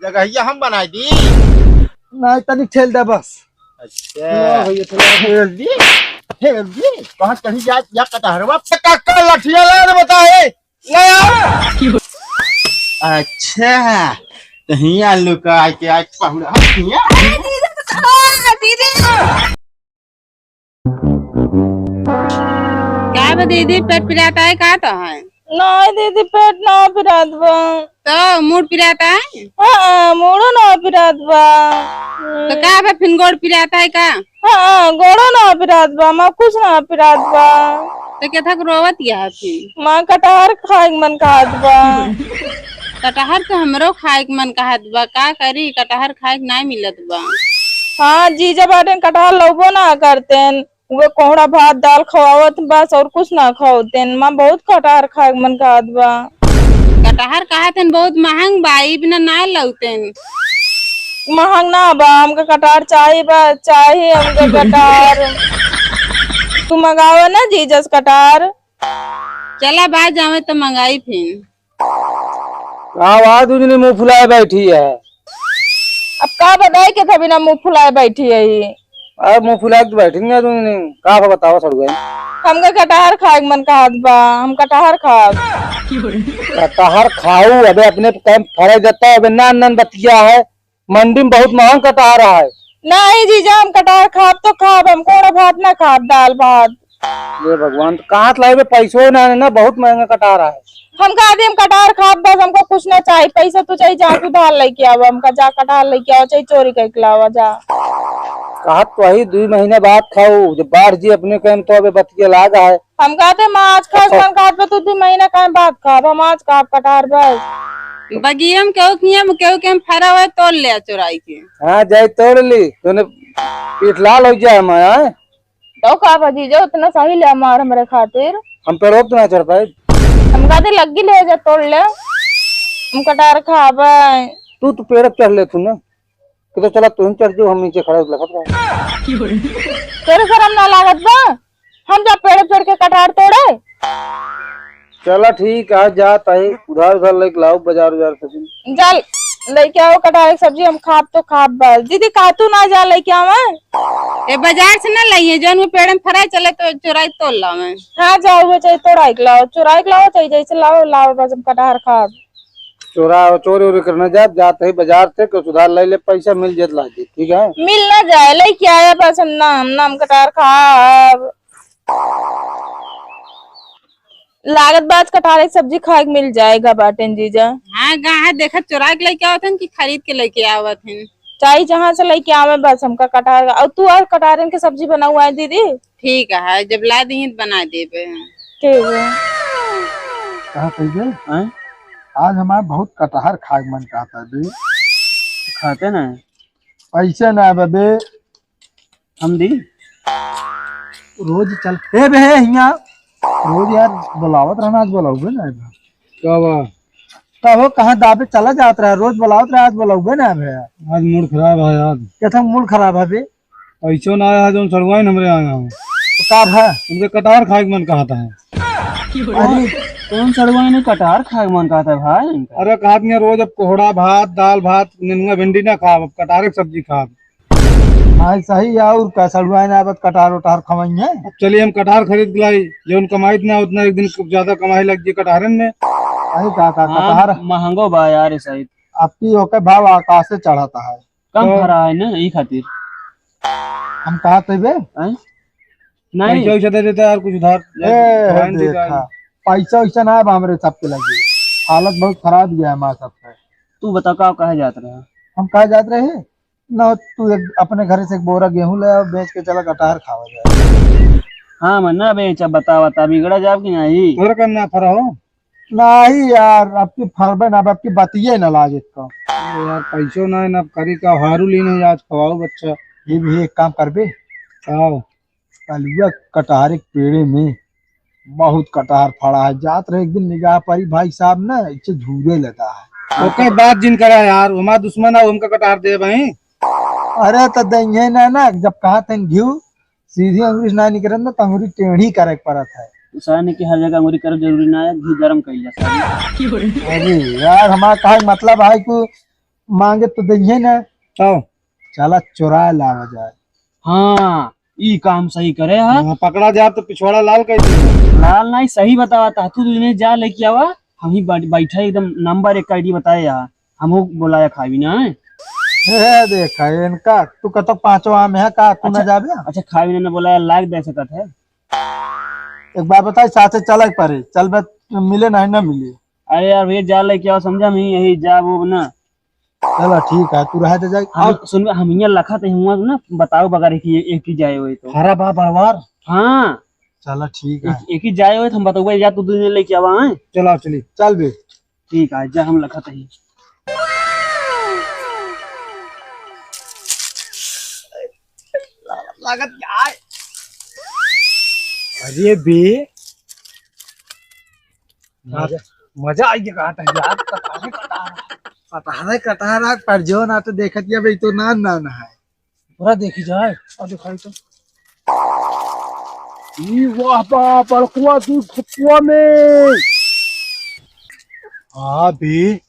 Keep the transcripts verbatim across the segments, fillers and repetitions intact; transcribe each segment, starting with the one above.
जगहिया हम बनाई दी। नहीं, तनिक ठेल दे बस। अच्छा। लो भैया, ठेल दे। ठेल दी, ठेल दी। कहाँ चढ़ी जा, या कटहरवा? काका, लठिया ला रे, बताए। ले आओ। अच्छा, तो हियाँ लुका के आज पहुड़ा हियाँ। अरे दीदी, तो, आ, दीदी। का बा दीदी, पेट पिरात है का तो है? नहीं दीदी, पेट ना पिरात बा। तो मूड़ पिरात है? हाँ, मूड़ो ना पिरात बा। तो का बा, फिन गोड़ पिरात है का? हाँ, गोड़ो ना पिरात बा, माँ कुछ ना पिरात बा। तो केथा के रोवत या फिन? माँ कटहर खाए के मन कहत बा। कटहर तो हमरो खाए के मन कहत बा, का करी, कटहर खाए के नाय मिलत बा। हाँ, जीजा बाटेन कटहर लउबो ना करतेन, उहे कोहड़ा भात दाल खवावत बस, और कुछ ना खवावतेन। माँ बहुत कटहर खाए के मन कहत बा। कटहर कहत हन बहुत महंग बा, ई बिना ना लउतेन। महंग ना बा, हमका कटहर चाही बा, चाही हमका कटहर। तू मंगावा ना जीजा से कटहर। चला बा, जावे तो मंगाई फिन। का बात, दुजनी मुंह फुलाए बैठी है? अब का बताई के था बिना मुंह फुलाए बैठी है ही। अरे मुंह फुलाए के तो बैठी नहीं है दुजनी, का बा बतावा सड़ुआ? हमका कटहर खाए के मन कहत बा, हम कटहर खाब। कटहर खाऊ, अबे अपने टाइम फरे देता है, अबे नान नान बतिया है। मंडी में बहुत महंग कटहर है। नहीं जीजा, हम कटहर खाब तो खाब, हम कोड़ा भात ना खाब, दाल भात। ये भगवान, तो कहाँ से लाइबे? पैसो ना है ना, बहुत महंगा कटहर है। हम कहा दे, हम कटहर खाब बस, हमको कुछ ना चाहिए, पैसा तो चाहिए, जा तू धार लेके आवा, हमका जा कटहर लेके आवा, चाहे चोरी करके लावा जा। कहा तो वही दुई महीना बाद खाऊ, जब बाढ़ जी अपने कहे तो अबे बतिया लाग है। हम कहते, हम आज खास मन कहत बा, तू दू महीना काहे बाद खाब? हम आज खाब कटहर बस। बगिया में केहू किया, केहू के हम फरा हुआ तोड़ ले चुराई के। हाँ, जाई तोड़ ली, तूने पीठ लाल हो जाए हमारा, हैं? तो का बा जीजा, उतना सही ले मार हमरे खातिर। हम पेड़ों पे तो ना चढ़ पाए। हम कहते लग्गी ले जा तोड़ ले, हम कटहर खाबे। तू तो पेड़ पे चढ़ ले तू ना। कि तो चला, तू ही चढ़ जो, हम नीचे खड़े लखत रहे। तोरे शरम ना लागत बा? हम जा पेड़ चढ़ के कटहर तोड़े? चला ठीक है, जा ताई उधार उधार लेके लाओ बाजार उजार से। जा लेके आओ कटहर के सब्जी, हम खाब तो खाब बस। दीदी का तू ना जा लेके आवे? ए बाजार से ना लाइए, जौन वो पेड़ में फरा चले तो चुराई तोड़ लावे। हाँ जाओ, वो चाहे तोड़ाई के लाओ, चुराई के लाओ, चाहे जैसे लाओ लाओ, बस हम कटहर खाब। चोरा, चोरी वोरी करना जात, जात है बाजार से, कुछ उधार ले ले, पैसा मिल जात ला दे, ठीक है? मिल ना जाए, लेके आया बस, हम ना, हम ना, हम कटहर खाब। लागत बा आज कटहर के सब्जी खाए के मिल जाएगा बाटेन जीजा। हाँ, गा है, देखा चोरा के लेके आवत हन कि खरीद के लेके आवत हन? चाहे जहाँ से लेके आवे बस हमका कटहर, और तू और कटहरन के सब्जी बनाऊ आए दीदी। ठीक है, जब ला दी तो बना देबे। ठीक है। कहा कहिए? हैं? आज हमार बहुत कटहर खाए के मन कहता है बे। खाते ना। पैसे ना बे। हम दी। रोज चल, ए बे, हिया। रोज यार बुलावत रहना, आज बुलाउबे ना बे। का बा? का हो, कहाँ दाबे चला जात रहा, रोज बुलावत रहा, आज बुलाउबे ना बे। आज मूड खराब है यार। क्या था मूड खराब है बे? ऐसो ना आया है, जौन सड़ुआइन हमरे आए हैं। तो का भा? उनके कटहर खाए के मन कहता है। अरे, कौन सड़ुआइन कटहर खाए के मन कहता है भाई? अरे, कहत नहीं, रोज अब कोहड़ा भात, दाल भात, नेनुआ भिंडी ना खाब, अब कटहर के सब्जी खाब। हाँ, सही है, और का, सड़ुआइन आए बा त कटहर उटहर खवाई है। अब चलिए हम कटहर खरीद के लाई, जौन कमाई ना उतना एक दिन ज्यादा कमाई लग जाए कटहरन में। अरे का, का, हाँ, कटहर महंगो बा यार, सही। अब की ओके भाव आकाश से चढ़ता है। कम तो भरा है ना, ई खातिर। हम कहा थे बे? हैं? नहीं। पैसा वैसा दे देता यार, कुछ उधार। ए, उधार दे देखा, देता। पैसा वैसा ना है बा हमरे सबके लगे। हालत बहुत खराब गया है हमारा सबका। तू बता, का कहे जात रहा? हम कहा जात रहे? ना, तू एक, अपने घर से एक बोरा गेहूं ले आओ, बेच के चला कटहर खावा जाए। हाँ, मैं ना बेच, अब बता, बता, बिगड़ा जाब कि नहीं? तोर का ना फरा हो? नहीं यार, अब की फरबे ना, अब की बतिये ना लागे तो। अरे यार, पैसो ना है, ना करी का, हारू ली नहीं आज, खवाओ बच्चा। ये भी एक काम करबे। आओ। कलुआ कटहर के पेड़े में बहुत कटहर फड़ा है। जात रहे एक दिन निगाह परी भाई साहब ना, इसे झूरे लगा है। ओकर बात जिन करा यार, हमार दुश्मन है, हमका कटहर दे भाई। अरे तो दइहे ना, ना, जब कहा तन घिउ, सीधी अंगुरी से ना निकलत ना, तो अंगुरी टेढ़ी करे के पड़त है। उसाने की हर जगह अंगुरी करे जरूरी ना है, घी गरम कइल जाता है। अरे यार, हमारा कहे के मतलब है कि मांगे तो दइहे ना। तो चला चोराए लावा जाए। हाँ, ई काम सही करे हा। हाँ, पकड़ा जाब तो पिछवाड़ा लाल कर दे। लाल नहीं, सही बतावा था। तू दुने जा लेके आवा, हम ही बैठ-, बैठा एकदम नंबर एक का आइडिया बताए हा। हमहू बोलाया खाबी ना है। ए, देखा इनका, तू कतो पाँचों आम है का, तू ना अच्छा, जाबे? अच्छा, खाबी ना, ना बोलाया, लाग दे सकत है। एक बात बताई, साथे चला के परे, चल बे, मिले नहीं ना मिले। अरे यार भैया, जा लेके आओ, समझा नहीं, यही जा वो ना। चला ठीक है, तू रह दे जाए। हम, और सुन बे, हम यहाँ लखत है हुआ ना, बताओ बगैर एक ही, एक ही जाए हुए तो। हरा बा बड़वार। हाँ। चला ठीक है। एक, एक ही जाए हुए तो हम बताओ, जा तू दुने लेके आवा है। चला चली। चल बे। ठीक है, जा हम लखत ही। लागत यार। अरे बे, मजा, मजा आ गया कहा था यार, कटहरे कटहरा। कटहरे कटहरा, पर जो ना तो देखत या भाई तो नान नान है। पूरा देखी जाए, और दिखाई तो। ई वाह बा, बड़कुआ दूध फुकुआ में। हाँ बे,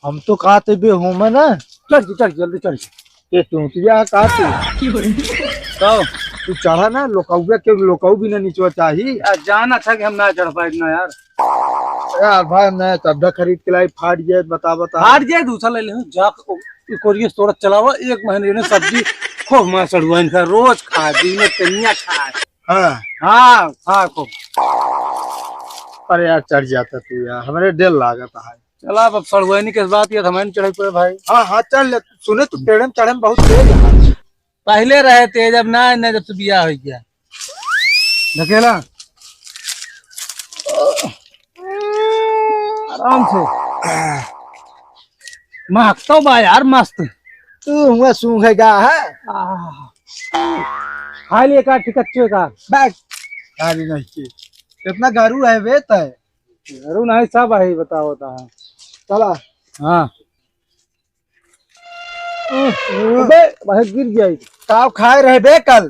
हम तो कहते बे होमे ना। चढ़ जी, चढ़ जी, जल्दी चढ़ जी। ये टूटिया का तू? कहो। तू चढ़ा ना, लोकौआ के लोकौ भी ना निचवा चाही। यार, जाना था कि हम ना चढ़ पाए ना यार। यार भाई, मैं चड्ढा खरीद के लाई, फाट जाए, बता, बता। फाट जाए, दूसरा ले ले, जा, ओ, ई कोरिया स्टोर चलावा, एक महीने ने सब्जी खूब मार सड़ुआइन खा, रोज खा, दिन में तनिया खा। हाँ। हाँ, खा खूब। अरे यार, चढ़ जाता तू यार, हमरे डर लागत है। चला, अब, अब सड़ुआइनी के बात, ये हमारे चढ़े पे भाई। हाँ, हाँ, चढ़ ले। सुने, तू पेड़े में चढ़े में बहुत तेज है। पहले रहे तेज, अब ना, ना, जब से बियाह हो गया। ढकेला। आराम से। महकतो बा यार, मस्त। तू हुआ सूंघेगा, है? आह। खा लिए का, ठीक अच्छे का? बैठ। खा ली नहीं की। कितना गारू है बे तय? गारू नहीं, सब है, बताओ, बताओ। चला। हाँ। अबे, भाई गिर गया। काव खाए रहे बे कल?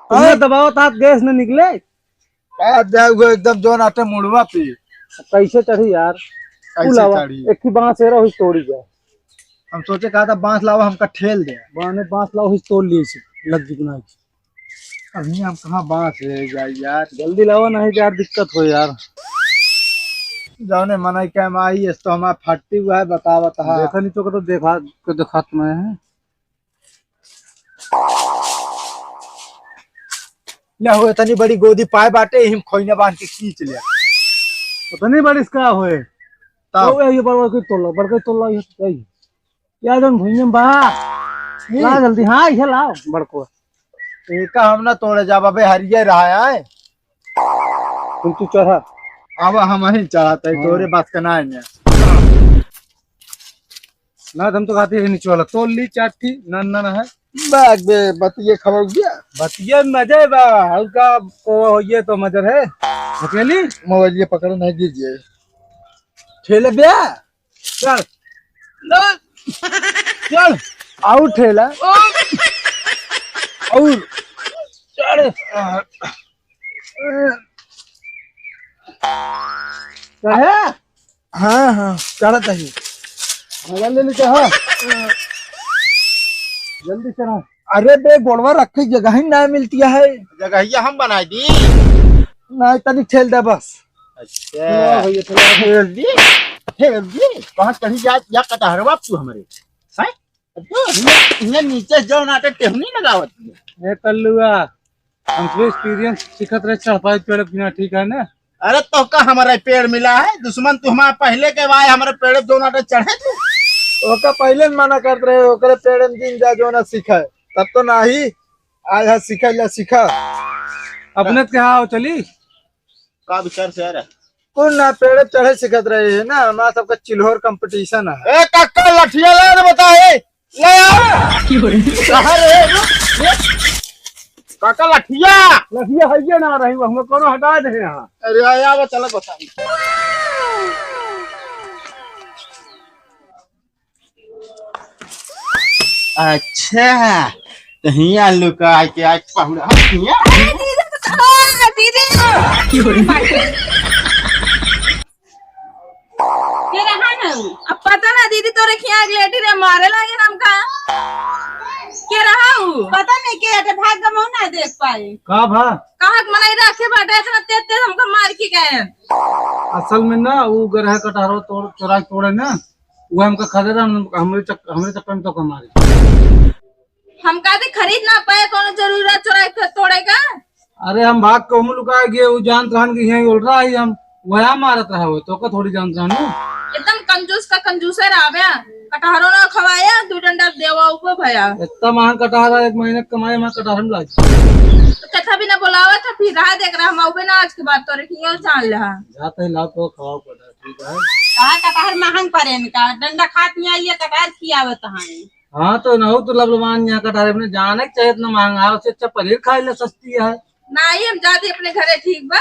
तुमने दबाओ तात गैस न निकले। आ जाए वो एकदम जोन आटे मुड़वा पे। कैसे चढ़ी यार? कैसे तू लावा, चढ़ी? एक ही बांस है, रहो, तोड़ी जाए। हम सोचे कहा था बांस लावा, हमका ठेल दे। बाने बांस लाओ, ही तोड़ लिए से, लग जितना है। अभी हम कहाँ बांस ले जाए यार? जल्दी लावा, नहीं तो यार दिक्कत हो यार। जाने मनई के हम आई, इस तो हमारा फट्टी हुआ है, बतावत है। देखा नहीं तो, तो देखा, तो दिखात में है। ले हो, इतनी बड़ी गोदी पाए बाटे, हिम खोइना बांध के खींच ले। इतनी बड़ी इसका होए। तब? तो ये बड़वा के तोला, बड़का तोला, ये, ये। या जौन भुइयां बा। हम्म। ला जल्दी, हाँ, इहे लाओ, बड़को। एका हम ना तोड़े जाब, अबे हरिये रहा है। तुम तू चढ़ा। अब हम ही चढ़ाते हैं, हाँ। तोरे बात का ना है। ना, हम तो खाते हैं नीचे वाला। तोड़ ली चार ठी, ना, ना, ना है। बाग बे, बतिये खबर गया। बतिये मजे बा, हल्का को ये तो मजर है। अकेली? मोबाइल ये पकड़ नहीं दीजिए। ठेले बे। चल। चल। चल। आउर ठेला। आउर। चल। चढ़े? हाँ, हाँ, चढ़त है। मोबाइल ले लेते हो? जल्दी चढ़ा। अरे बे, गोड़वा रखे जगह ही ना मिलती है। जगहिया हम बनाई दी। नहीं, तनी ठेल दे बस। अच्छा। ठेल दी, ठेल दी। कहाँ चढ़ी जात या कटहरवा तू हमरे? हैं? तो हियाँ, हियाँ नीचे जौन आटे टेहुनी लगावत है। ए कल्लुआ, हम तो experience सीखत रहे, चढ़ पाए पेड़ बिना, ठीक है ना? अरे तो का हमारा पेड़ मिला है? दुश्मन तू हमारा पहले के भाई, हमारे पेड़ जौन आटे चढ़े तू। ओका पहले न मना करत रहे, ओकरे पेड़ में दिन जा जौन सीखे, तब तो नाही। आज है सीखा, ला सीखा। अपने के हाँ चली। का विचार से आ रहा? कौन ना पेड़ चढ़े सीखत रहे है ना, हमारा सबका चिल्होर competition है। ए काका, लठिया ला रे, बता, ए, ले आ। कहाँ रे, रे? काका, लठिया। लठिया है ये ना रही, वो हमको कौनो हटा दे यहाँ। अरे, आया, वो चलत बता। अच्छा, तो हियाँ लुका के आज पहुड़ा हियाँ। अरे दीदी, बचाओ, दीदी। के रहा है? अब ना दीदी, तोरे खिया एक लेटी रे मारे लागे हमका। के रहा उ? पता नहीं के हटे, भाग गमऊ ना देख पाए। का भा? कहाँ के मनई रखे बाटे, इतना तेज तेज हमका मार के गए। असल में ना, उ गरह कटहरो तोड़, चोरा के तोड़े ना, वो हमका खदेड़ा, हम, हमरे चक-, हमरे चक्कर में तो मारे। हम कहते खरीद ना पाए, कौनो जरूरत चोराई के तोड़े का? अरे हम भाग के हुम लुका गए, वो जानत रहन कि यहीं उल रहा है हम, वह मारत रहा हो, तो का थोड़ी जानत रहन। एकदम कंजूस का कंजूस है रहा बे, कटहरो ना खवाया, दो डंडा देवा ऊपर भया। इतना महंग कटहरा, एक महीने के कमाई में कटहर में लाग। तो कथा भी ना बुलावा था, फिर रहा देख रहा, हम आउबे ना आज के बाद तोरे की जान ले। जाते ही लाओ तो खवाओ कटहर, ठीक है? कहा कटहर महंग पड़े इनका, डंडा खात नहीं आई है, कटहर खियावत हैं। हाँ, तो नहु तो लबलबान यहाँ कटहरे अपने जाने के चाहे इतना महंगा है, उससे अच्छा पनीर खाई ले, सस्ती है। नाही, हम जाती अपने घरे, ठीक बा।